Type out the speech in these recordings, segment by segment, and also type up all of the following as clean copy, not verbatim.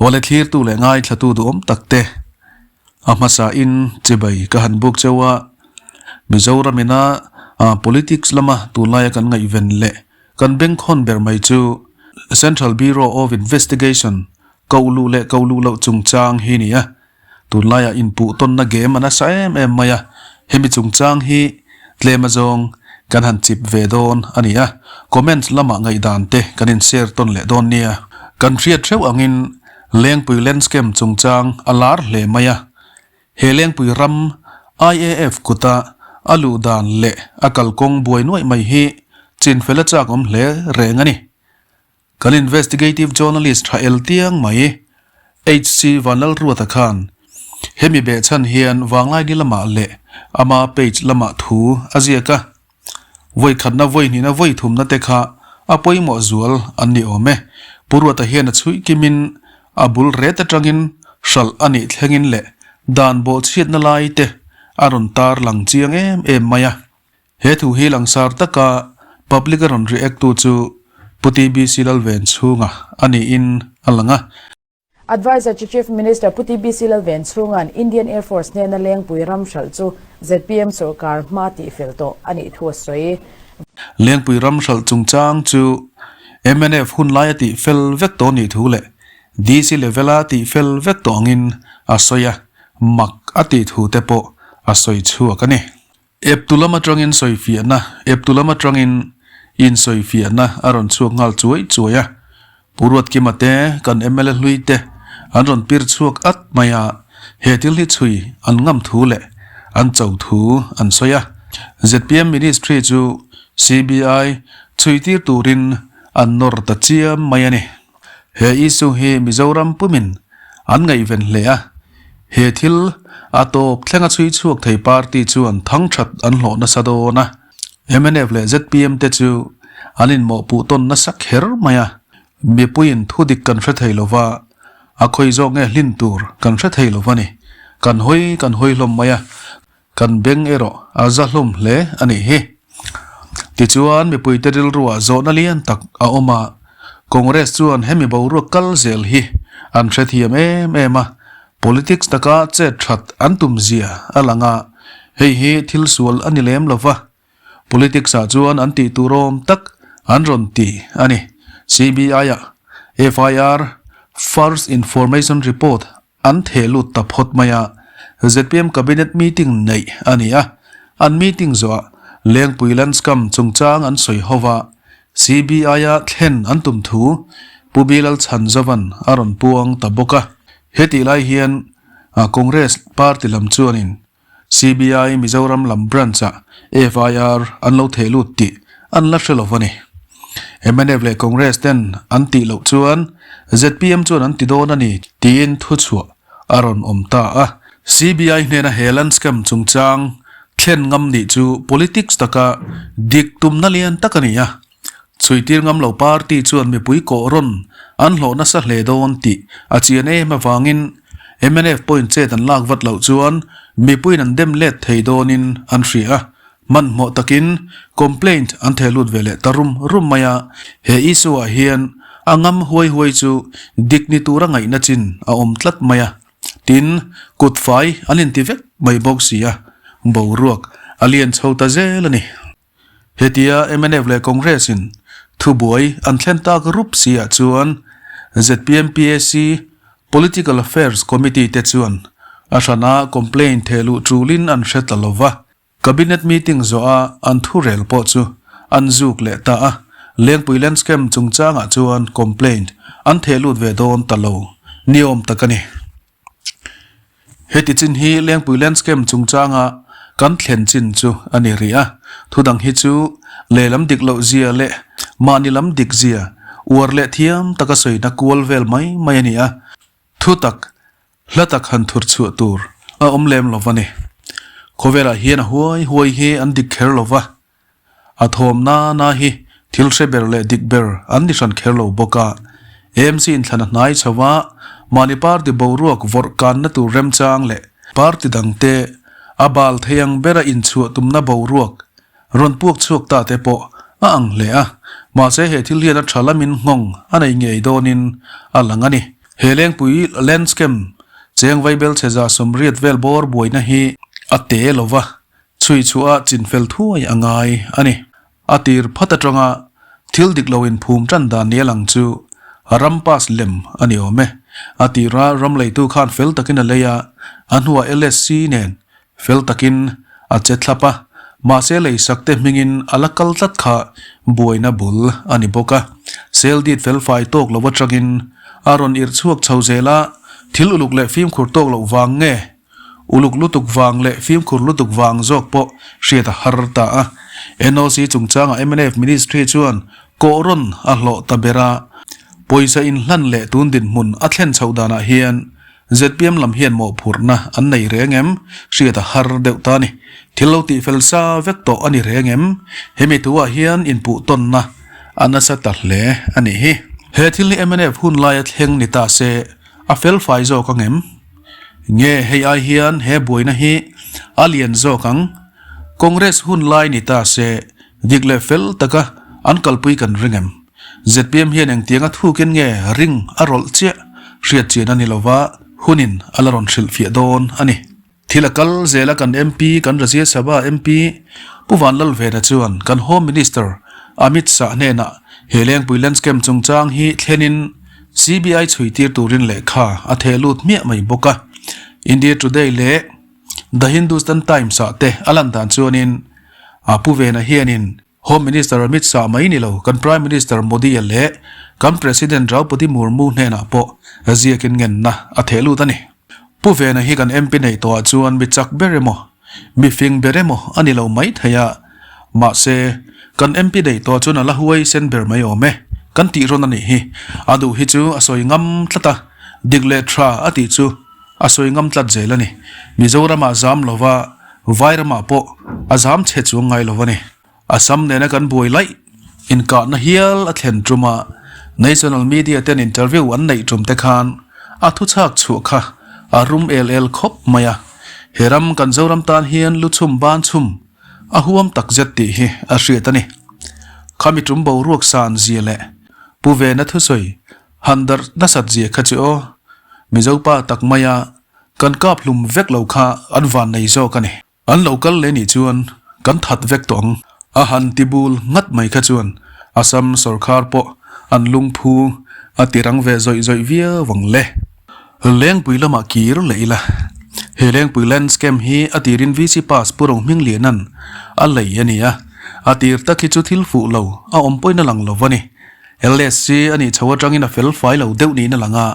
Awle thlirtu leh ngaithlatu duhawm tak te a hmasa in chibai ka han buk cheu a, Mizoram ina politics lama tunlaia kan ngaihven leh kan bengkhawn ber mai chu Central Bureau of Investigation koh luh leh koh luh loh chungchang hi a ni a. Tunlaiah inpuh tawnna game a nasa em em mai a, hemi chungchang hi tlem azawng kan han chip ve dawn a ni a, comment lamah ngaihdan te kan in share tawn leh dawn nia. Kan hriat hreuh angin Lengpui Land Scam chungchang a lar hle mai a, he Lengpui ram IAF kuta a luh dan leh a kalkawng buai nuaih mai hi chinfel a chak awm hle reng a ni. Kan investigative journalist tha el tiang mai HC Vanlalruata khan hemi behchhan hian Vanglaini lamah leh ama page lamah thu a ziak a. Vawi khatna vawi hnihna vawi thumna te kha a pawimawh zual an ni awm e. Pu Ruata hian a chhuih kimin a bul ret atangin hralh a nih thlengin leh dan bawhchhiatna lai te a rawn tar lang chiang em em mai a. He thu hi langsar taka public a rawn react tu chu Pu TBC Lalvenchhunga a niin a lang a. Adviser chu Chief Minister Pu TBC Lalvenchhunga'n Indian Air Force hnena Lengpui ram hralh chu zpm sorkar hma tihfel tawh a nih thu a sawi. Lengpui ram hralh chungchang chu mnf hun laia tihfel vek tawh nih thu leh DC level-a tihfel vek tawh angin a sawi a, mak a tih thu te pawh a sawi chhuak a ni. Eptu lam atangin sawifiahna, Eptu lam atangin insawifiahna a rawn chhuak nghal chuai chuai a. Pu Ruatkima te, kan mla hlui te an rawn pir chhuak at mai a, he thil hi chhui an ngam thu leh an cho thu an sawi a. Zpm Ministry chu CBI chhui tir turin an nawr ta chiam mai a ni. He issue hi Mizoram pumin an ngaihven hle a, he thil a tawp thlenga chhui chhuak thei party chuan thangthat an hlawh nasa dawn a, mnf leh zpm te chu an inmawhpuh tawn nasa kher mai a, mipuiin thudik kan hre thei lova, a khawi zawk nge hlin tur kan hre thei lova ni, kan hawi kan hawi hlawm mai a. Kan beng erawh a za hlawm hle a nih hi. Tichuan, mipuite rilruah zawhna lian tak a awm a, Congress chuan hemi boruak kal zel hi an hrethiam em em a, politics taka chet that an tum zia a lang a, hei hi thil sual a ni lem lo va, politics ah chuan an tih tur awm tak an rawn ti a ni. CBI-ah FIR, First Information Report, An theh lut ta phawt mai a, zpm Cabinet meeting neih a ni a, an meeting zawhah Lengpui Landscam chungchang an sawi ho va, CBI-a thlen an tum thu Pu Bilal Chhanzovan a rawn puang ta bawk a. Hetih lai hian Congress party lam chuanin CBI Mizoram lam branch-ah FIR an lo theh lut tih an la hre lo va ni. Mnf leh Congress ten an tih loh chuan zpm chuan an ti dawn a ni tiin thuchhuah a rawn awm ta a. CBI hnena he land scam chungchang thlen ngam nih chu politics taka dik tumna lian tak a ni a. Chhuitir ngam lo party chuan mipui kawh rawn an hlawh nasa hle dawn tih a chian em avangin mnf pawhin chet an lak vat loh chuan mipuiin an dem let thei dawnin an hria a, hmanhmawh takin complaint an theh lut ve leh ta rum rum mai a, he issue ah hian a ngam huai huai chu dik ni tura ngaihna chin a awm tlat mai a, tin kut fai an inti vek mai bawk si a, boruak a lian chho ta zel a ni. Hetia mnf leh Congress in thubuai an thlen tak rup si ah chuan zpm PAC, Political Affairs Committee te chuan a hrana complaint theh luh tulin an hre ta lova, Cabinet meeting zawh a an thurel pawh chu an zuk leh ta a, Lengpui Land Scam chungchangah chuan complaint an theh lut ve dawn ta lo ni awm tak a ni. Heti chin hi Lengpui Land Scam chungchanga kan thlen chin chu a ni rih a, thudang hi chu lehlam dik loh zia leh mahni lam dik zia uar leh thiam taka sawina kual vel mai mai a ni a, thu tak hla tak han thur chhuah tur a awm lem lo va ni. Khawvelah hian a huai huai hi an dik kher lo va, A thawm na na hi thil hre ber leh dik ber an ni hran kher lo bawk a, AMC inthlan a hnai chho a, mahni party boruak vawrh kanna tur remchang leh party dangte a bal thei ang bera inchhuah tumna boruak rawn puak chhuak ta te pawh a ang hle a, mahse he thil hian a tha lamin nghawng a nei ngei dawnin a lang a ni. He Lengpui Land Scam cheng vaibel chhe 180 vel bawr buaina hi a te lo va, chhui chhuah chinfel thuai a ngai a ni. A tir phat atanga thil dik lo inphum tan dan ni a lang chu ram pass lem a ni awm e. A tira ram leitu khan fel takin a lei a, a hnuah LSC nen fel takin a che thlap a, mahse leisak te hmingin a la kal tlat kha buaina bul a ni bawk a. Sel dit fel fai tawk lo atangin a rawn irh chhuak chho zel a, thil uluk leh fimkhur tawk loh vang nge Uluk lutuk vang leh fimkhur lutuk vang zawk pawh hriat a har ta a. NOC chungchangah mnf Ministry chuan kawhrawn a hlawh ta ber a. Pawisa inhlan leh tun dinhmun a thlen chhoh danah hian zpm lam hian mawhphurhna an nei reng em? Hriat a har deuh ta a ni. Thil lo tihfel sa vek tawh a ni reng em? Hemi thuah hian inpuh tawnna a nasa ta hle a nih hi. He thil hi mnf hun laia thleng ni ta se a felfai zawk ang em? Nge hei ai hian he buaina hi a lian zawk ang? Congress hun lai ni ta se dik leh fel taka an kalpui kan ring em? Zpm hian engtianga thukin nge ring a rawlh chiah hriat chian a ni lova hunin a la rawn hrilhfiah dawn a ni. Thil a kal zel a kan MP kan Rajya Sabha MP Pu Vanlalvena chuan kan Home Minister Amit Shah hnenah he Lengpui Land Scam chungchang hi thlenin CBI chhui tir turin lehkha a theh lut hmiah mai bawk a. India Today leh The Hindustan Times ah te a lan dan chuanin Pu Vena hianin Home Minister Amit Shah mai ni lo, kan Prime Minister Modi-a leh kan President Draupadi Murmu hnenah pawh ziakin ngenna a theh lut a ni. Pu Vena hi kan MP neih tawhah chuan mi chak ber emaw, mi fing ber emaw a ni lo mai thei a, mahse, kan MP neih tawh chuan a la huai sen ber mai awm e, kan tih rawn a nih hi. A duh hi chu a sawi ngam tlat a, dik leh tha a tih chu a sawi ngam tlat zel a ni. Mizoramah zam lova, Vairamah pawh a zam chhe chuang ngai lo a ni. Assam nena kan buai laih inkahna hial a thlen tum a, national media ten interview an neih tum te khan a thuchhak chhuah kha a rum el el khawp mai a. He ram kan Zoram tan hian lu chhum ban chhum a huam tak zet tih hi a hriat a ni. Khami tum boruak san zia leh Pu Vena thusawi han darh nasat zia kha chu aw, Mizo pa tak maia kan kap hlum vek lo kha an van nei zawk a ni. An lo kal leh nih chuan kan that vek tawh ang. A han ti bul nghat mai kha chuan Assam sawrkhar pawh an lungphu a ti rang ve zawih zawih viau ang le. Lengpui lamah kir leh ila. He Lengpui Land Scam hi a tirin VC Pass Pu Rohming Lianan a lei a ni a. A tir tak hi chu thil fuh lo a awm pawhin a lang lo a ni. LSC a nih chho atangin a fel fai lo deuh niin a lang a,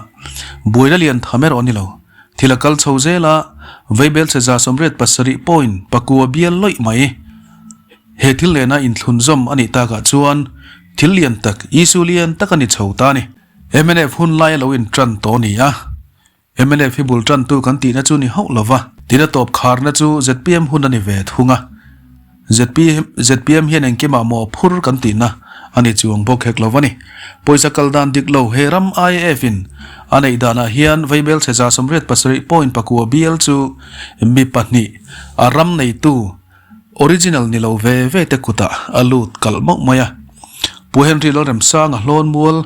buaina lian tham erawh a ni lo. Thil a kal chho zel a, Vaibelchhe 87 point pakua bial lawih mai. He thil nena inthlunzawm a nih takah chuan thil lian tak, issue lian tak a ni chho ta a ni. Mnf hun lai a lo intan tawh a ni a, mnf hi bul tantu kan tihna chu ni hauh lo va, tina tawp kharna chu zpm hun a ni ve thung a. Zpm hian engkimah maw phur kan tihna a ni chuang bawk hek lo a ni. Pawisa kal dan dik lo he ram IAF in a neih danah hian Vaibelchhe 87 point pakua bial chu mi pahnih a ram neitu original ni lo ve ve te kutah a lut kalh mauh mai a. Pu Henry Lalremsanga Hlawnmual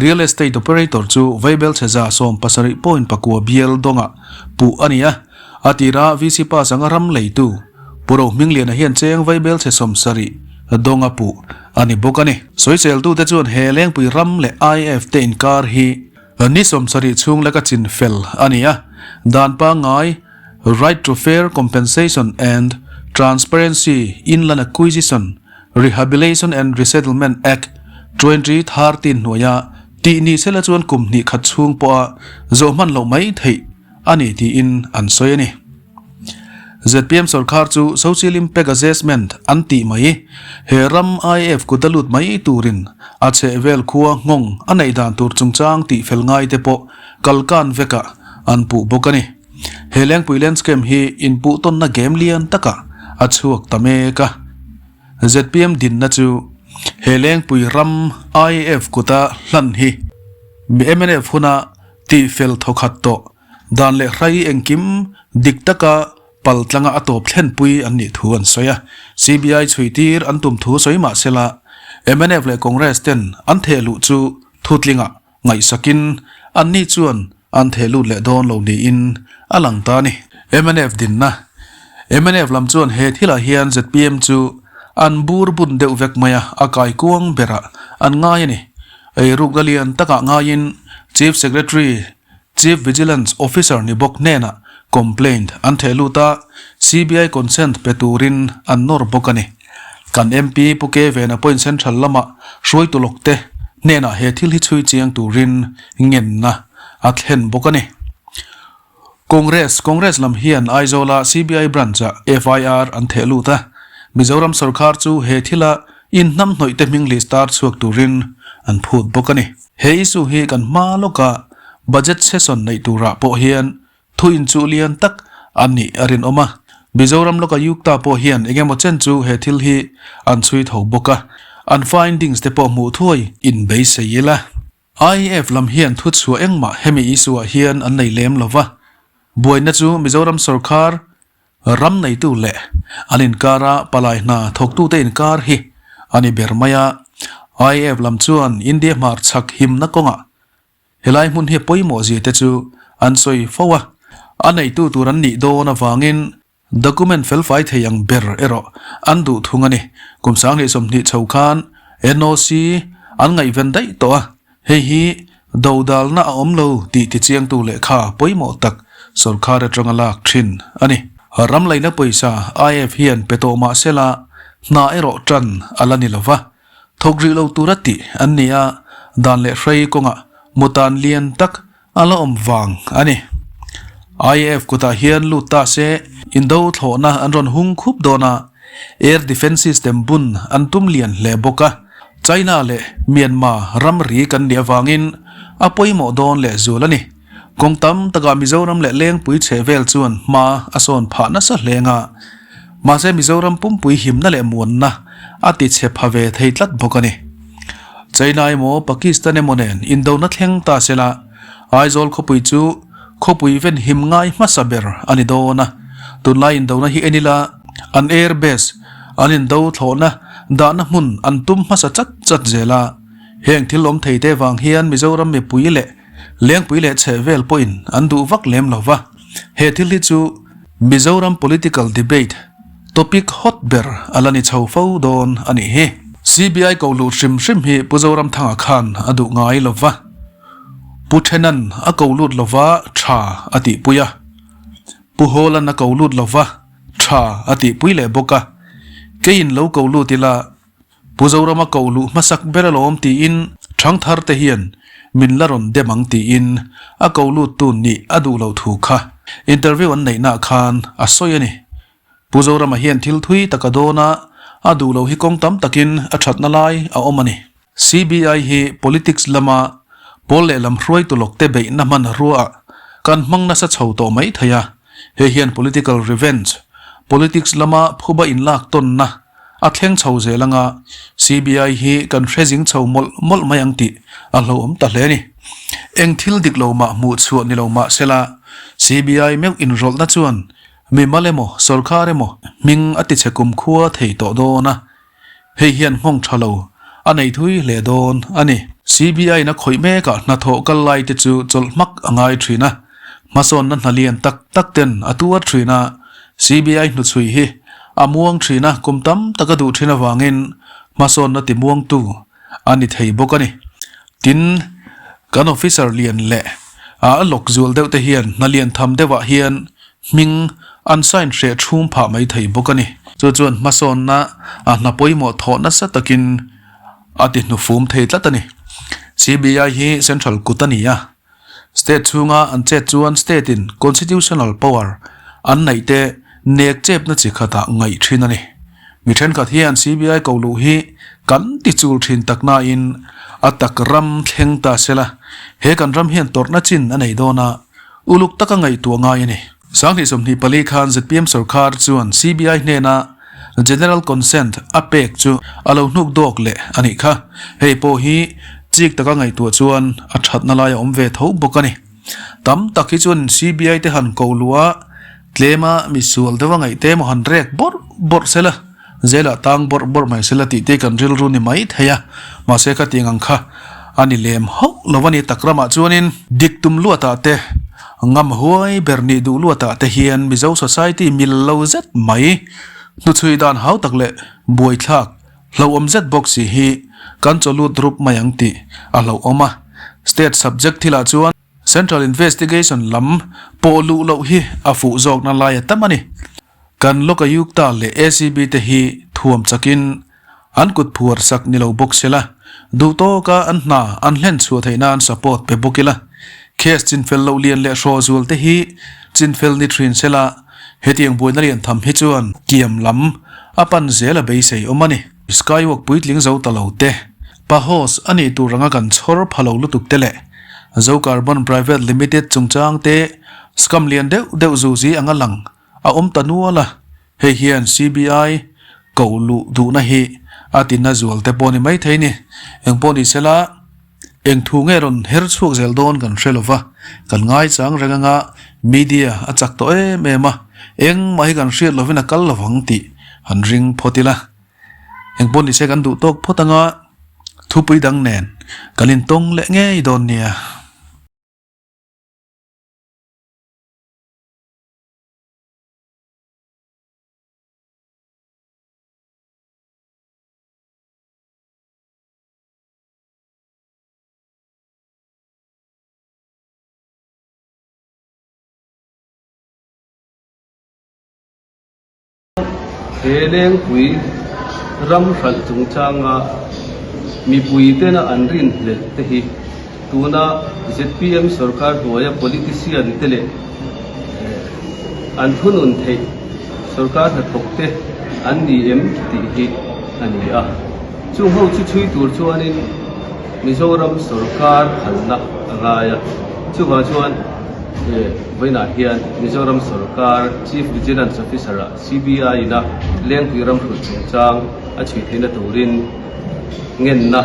Real Estate Operator chu Vaibelchhe 17 point pakua bial dawngah puh a ni a. A tira VC Pass anga ram leitu Pu Rohmingliana hian cheng vaibelchhe 70 dawng a puh a ni bawk a ni. Sawiseltute chuan he Lengpui ram leh IF te inkar hi ni 70 chhung leka chin fel a ni a, dan pangngai Right to Fair Compensation and Transparency in Land Acquisition, Rehabilitation and Resettlement Act, 2013 hnuaia tih ni sela chuan kum hnih khat chhung pawha zawh hman loh mai theih a ni tiin an sawi a ni. Zpm sorkar chu Social Impact Assessment an tih mai, he ram IAF kut a lut mai turin a chhehvel khua nghawng a neih dan tur chungchang tih fel ngai te pawh kalkan vekah an puh bawk a ni. He Lengpui Land Scam hi inpuh tawnna game lian takah a chhuak ta mek a. Zpm dinna chu he Lengpui ram IAF kuta hlan hi mnf huna Tih fel thawkhat tawh dan leh hrai engkim dik taka pal tlanga a tawp thlenpui an nih thu an sawi a. CBI chhuitir an tum thu sawi mah sela mnf leh Congress ten an thehluh chu thutlingah ngaihsakin Anni chuan an theh lut leh dawn lo niin a lang ta a ni. Mnf dinna mnf lam chuan he thilah hian zpm chu an bur bun deuh vek mai a, a kaikuang berah an ngai a ni. Eirukna lian takah ngaiin Chief Secretary, Chief Vigilance Officer ni bawk hnenah complaint an theh lut a, CBI consent pe turin an nawr bawk a ni. Kan MP Pu Ke Vena pawhin Central lama hruaitu lawkte hnenah he thil hi chhui chiang turin ngenna a thlen bawk a ni. Congress, Congress lam hian Aizawla CBI branch-ah FIR an theh lut a, Mizoram sorkar chu he thila inhnamhnawihte hming list tar chhuak turin an phut bawk a ni. He issue hi kan hma lawka budget session neih turah pawh hian thu inchuh lian tak a nih a rinawm a. Mizoram lawka Yukta pawh hian eng emaw chen chu he thil hi an chhui tho bawk a, an findings te pawh hmuh thuai in beisei ila. IAF lam hian thu chhuah engmah hemi issue ah hian an nei lem lo va, buaina chu Mizoram sorkar Ram neitu leh an inkara palai hna thawktute inkar hi a ni ber mai a. IAF lam chuan India hmarchhak himna kawngah helai hmun hi pawimawh zia te chu an sawi fo a. A neitu tur an nih dawn avangin document felfai thei ang ber erawh an duh thung a ni. Kum 2020 chho khan NOC an ngaihven daih tawh a. Hei hi dodalna a awm lo tih tichiangtu lehkha pawimawh tak sorkar atanga lak thin a ni. Ram leina pawisa IF hian pe tawh mah sela hna erawh tan a la ni lova, thawk rih lo tura tih an ni a, dan leh hrei kawngah mutan lian tak a la awm vang a ni. IAF kutah hian lut ta se indo thlawhna an rawn hung khup dawn a, Air Defence System bun an tum lian hle bawk a, China leh Myanmar ramri kan nih avangin a pawimawh dawn leh zual a ni. Kawng tam takah Mizoram leh Lengpui chhe vel chuan hma a sawn phah nasa hle nga, mahse Mizoram pumpui himna leh muanna a ti chhe pha ve thei tlat bawk a ni. China emaw Pakistan emaw nen indona thleng ta sela, Aizawl khawpui chu khawpui ven him ngai hmasa ber a ni dawn a, tunlai indona hi en ila an air base an indo thlawhna dahna hmun an tum hmasa chat chat zel a, heng thil awm thei te vang hian Mizoram mipui leh Lengpui leh chhehvel pawhin an duh vak lem lo va, he thil hi chu Mizoram political debate topic hot ber a la ni chho fo dawn a nih hi. CBI ko luh hrim hrim hi Pu Zoramthanga khan a duh ngai lo va. Pu Thenan a ko lut lo va tha a tihpui a, Pu Hawlan a ko lut lo va tha a tihpui leh bawk a, keiin lo ko lut ila Pu Zorama ko luh hmasak ber alawm tiin Thangthar te hian min la rawn dem ang tiin a ko lut tu nih a duh loh thu kha interview an neihnaah khan a sawi a ni. Pu Zorama hian thil thui tak a dawn a, a duh loh hi kawng tam takin a thatna lai a awm a ni. CBI hi politics lama pawl lehlam hruaitu lawkte beihna hman ruaah kan hmang nasa chho tawh mai thei a, hei hian political revenge, politics lama phuba inlak tawnna a thleng chho zel anga CBI hi kan hre zing chho mawlh mawlh mai ang tih a hlauhawm ta hle a ni. Eng thil dik lo mah hmuh chhuah ni lo mah sela CBI meuh inrawlhna chuan mimal emaw sorkar emaw hming a tichhe kumkhua thei tawh dawn a, Hei hian nghawng tha lo a nei thui hle dawn a ni. CBI in a khawih mekah hnathawh kal lai te chu chawlh hmak a ngai thin a, hmasawnna hna lian tak tak ten a tuar thin a, CBI hnuchhui hi a muang thin a, kum tam tak a duh thin avangin hmasawnna ti muangtu a ni thei bawk a ni. Tin, kan officer lian leh a lawk zual deuh te hian hna lian tham deuhah hian Hming an sign hreh chhum phah mai thei bawk a ni. Chu chuan hmasawnna a hna pawimawh thawh nasa takin a ti hnufum thei tlat a ni. CBI hi central kut a ni a, state chhunga an chet chuan state in constitutional power an neih te nek chepna chi khatah ngaih thin a ni. Mi thenkhat hian CBI ko luh hi kan ti chul thin tak nain a tak ram thleng ta sela he kan ram hian tawrhna chin a nei dawn a, Uluk taka ngaihtuah ngai a ni. 2024 khan zpm sorkar chuan CBI hnena General Consent a pek chu a lo hnuk dawk leh a nih kha. Hei pawh hi chik taka ngaihtuah chuan a thatna lai a awm ve tho bawk a ni. Tam tak hi chuan CBI te han ko luh a, tlema misual deuha ngaihte emaw han rek bawrh bawrh sela, zelah tang bawrh bawrh mai sela tih te kan rilru ni mai thei a, mahse khatiang ang kha. a ni lem hauh lo a ni tak ramah chuanin dik tum luatah te, ngam huai ber nih duh luatah te hian Mizo society mil lo zet mai hnuchhui dan hau tak leh buaithlak hlauhawm zet bawk si hi kan chaw lut rup mai ang tih a hlauhawm a. State subject thilah chuan Central Investigation lam pawh luh loh hi a fuh zawkna lai a tam a ni. Kan Lokayukta leh ACB te hi thuam chakin an kut phuar sak ni lo bawk sela, duh tawka an hna an hlen chhuah theih nan support pe bawk ila. Case chinfel loh lian leh hraw zual te hi chinfel ni thin sela, hetiang buaina lian tham hi chuan kiam lam a pan zel a beisei awm a ni. Skywalk puitling zo ta lo te, Pahos a nih tur anga kan chhawr pha lo lutuk te leh Zo Carbon Private Limited chungchang te scam lian deuh deuh zuzi anga lang a awm ta nual a, hei hian CBI koh luh duhna hi a tina zual te pawh ni maithei ni. Eng pawh ni sela, eng thu nge rawn her chhuak zel dawn kan hre lova, kan ngaichang reng anga media a chak tawh em em a, engmah hi kan hriat lovin a kal lovang tih han ring phawt ila. Eng pawh ni se kan duh tawk phawt anga thupui dang nen kan intawng leh ngei dawn nia. He Lengpui ram hralh chungchanga mipui tena an rinhlelh te hi tuna zpm sorkar hnuaia politician te leh an thunun theih sorkar hnathawk te an ni em tih hi a ni a. Chung ho chu chhui tur chuanin Mizoram sorkar phalna a ngai a, chuvang chuan vawiinah hian Mizoram sorkar Chief Vigilance Officer-ah CBI-in a Lengpui ramhrulh chungchang a chhui theihna turin ngenna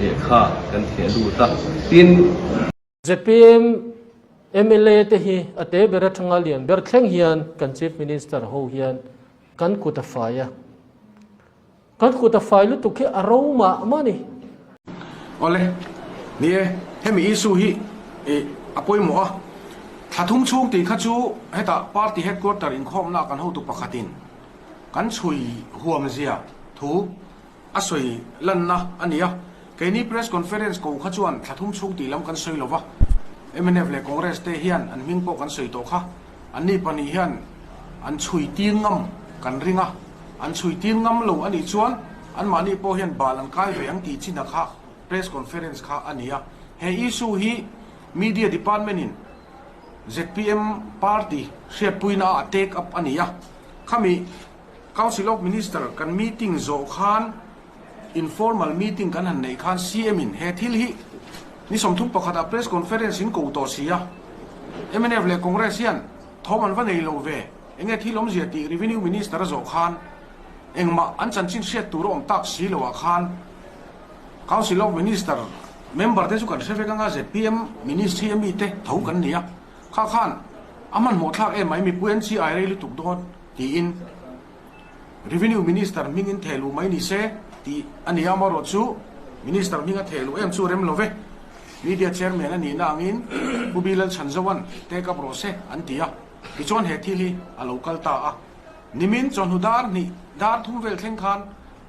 lehkha kan theh lut a, tin. Zpm mla te hi a te ber atanga lian ber thleng hian kan Chief Minister ho hian kan kut a fai a, kan kut a fai lutuk hi a ro mah mah a ni. Awle, ni e, hemi issue hi ih a pawimawh a, thla thum chhung tih kha chu hetah party headquarter inkhawmna kan hotu pakhatin kan chhui huamzia thu A sawi lanna a ni a, keini press conference ko kha chuan thla thum chhung tih lam kan sawi lo va, mnf leh Congress te hian an hming pawh kan sawi tawh kha, anni pahnih hian an chhui tir ngam kan ring a, an chhui tir ngam lo a nih chuan anmahni pawh hian bal an kai ve ang tih chin a kha press conference kha a ni a, he issue hi media department in zpm party hriatpuina ah a take up a ni a, khami Council of Minister kan meeting zawh khan informal meeting kan han neih khan CM in he thil hi ni 31 ah press conference in ko tawh si a, mnf leh Congress hian thawm an va nei lo ve, enge thil awmzia tih Revenue Minister a zawh khan engmah an chanchin hriat tur a awm tak si lo ah khan Council of Minister member te chu kan hre vek anga zpm ministry ami te tho kan ni a, kha khan a hmanhmawh thlak em mai mipui an chi ai rei lutuk dawn. Tiin Revenue Minister hmingin theh luh mai ni se tih a ni a, amaherawh chu Minister hminga theh luh em chu rem lo ve. Media Chairman a nihna angin Pu Bilal Chhanzoan take up rawh se an ti a, tichuan he thil hi a lo kal ta a. Nimin chawhnu dar hnih dar thum vel thleng khan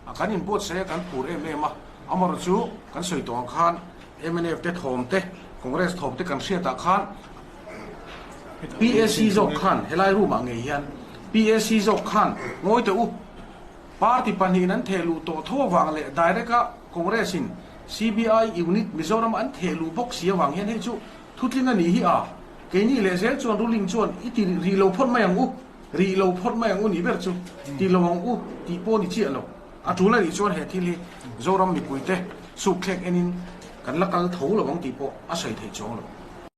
a kan inbuatsaih a kan phur em em a, amaherawh chu kan sawi tawh ang khan mnf te thawm te Congress thawm te kan hriatah khan PAC zawk khan helai room ah ngei hian PAC zawk khan ngawi teh u, party pahnihin an theh luh tawh tho avang leh direct a Congress in CBI unit Mizoram an theh luh bawk si avang hian hei chu thutling a nih hi a, keini leh zel chuan ruling chuan i ti rih lo phawt mai ang u, rih lo phawt mai ang u nih ber chu ti lo ang u tih pawh ni chiah lo. A tul a nih chuan he thil hi Zoram mipuite sukthlek enin kan la kal tho lo ang tih pawh a sawi theih chuang lo.